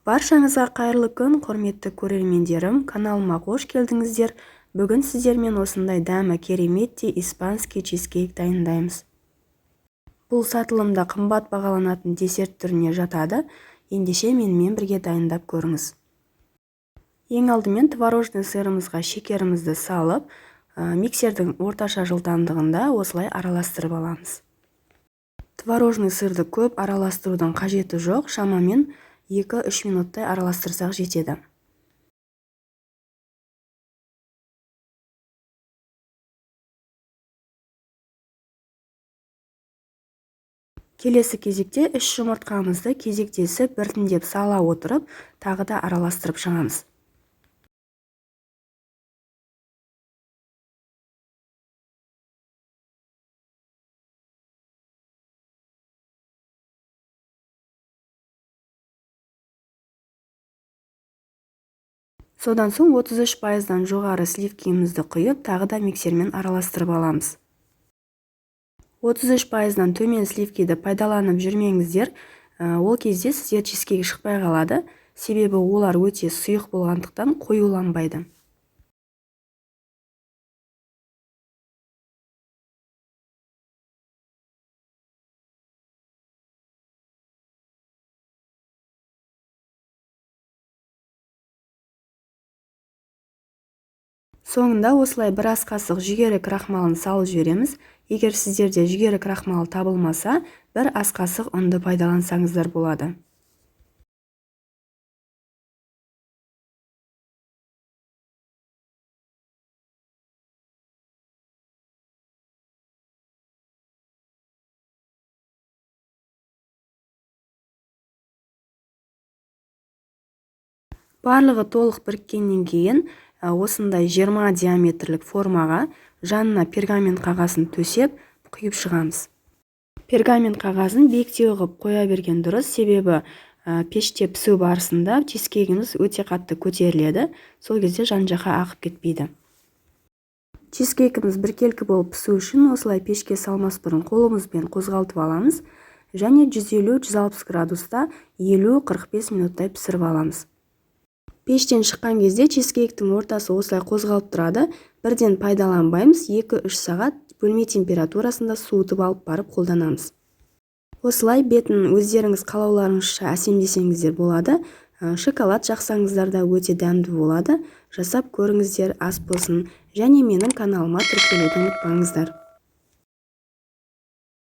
Баршаңызға қайырлы күн, құрметті көрермендерім, каналыма қош келдіңіздер. Бүгін сіздермен осындай дәмі кереметтей испанский чизкейк дайындаймыз. Бұл сатылымда қымбат бағаланатын десерт түріне жатады. Ендеше менімен бірге дайындап көріңіз. Ең алдымен творожный сырымызға шекерімізді салып, миксердің орташа жылдамдығында осылай араластырып аламыз. Творожный сырды көп араластырудың қажеті жоқ, шамамен 2-3 минуттай араластырсақ жетеді. Келесі кезекте 3 жұмыртқамызды кезектесіп біртіндеп сала отырып, тағы да араластырып шығамыз. Содан соң 33%-дан жоғары сливкимізді құйып, тағы да миксермен араластырып аламыз. 33%-дан төмен сливкиді пайдаланып жүрмеңіздер, ол кезде сіздер чизкейк шықпай қалады, себебі олар өте сұйық болғандықтан қоюланбайды. Соңында осылай бір ас қасық жүгері крахмалын салып жібереміз. Егер сіздерде жүгері крахмалы табылмаса, бір ас қасық ұнды пайдалансаңыздар болады. Барлығы толық біріккеннен кейін осындай 20 диаметрлік формаға жанына пергамент қағазын төсеп, құйып шығамыз. Пергамент қағазын биіктеу қылып қоя берген дұрыс, себебі пеште пісу барысында чизкейгіміз өте қатты көтеріледі, сол кезде жан-жаққа ағып кетпейді. Чизкейкіміз біркелкі болып пісу үшін осылай пешке салмас бұрын қолымызбен қозғалтып аламыз және 150-160 градуста 50-45 минуттай пісіріп аламыз. Пештен шыққан кезде чизкейктің ортасы осылай қозғалып тұрады. Бірден пайдаланбаймыз, 2-3 сағат бөлме температурасында суытып алып барып қолданамыз. Осылай бетін өздеріңіз қалауларыңызша әсемдесеңіздер болады. Шоколад жақсаңыздар да өте дәмді болады. Жасап көріңіздер, ас болсын. Және менің каналыма тіркелуді ұмытпаңыздар.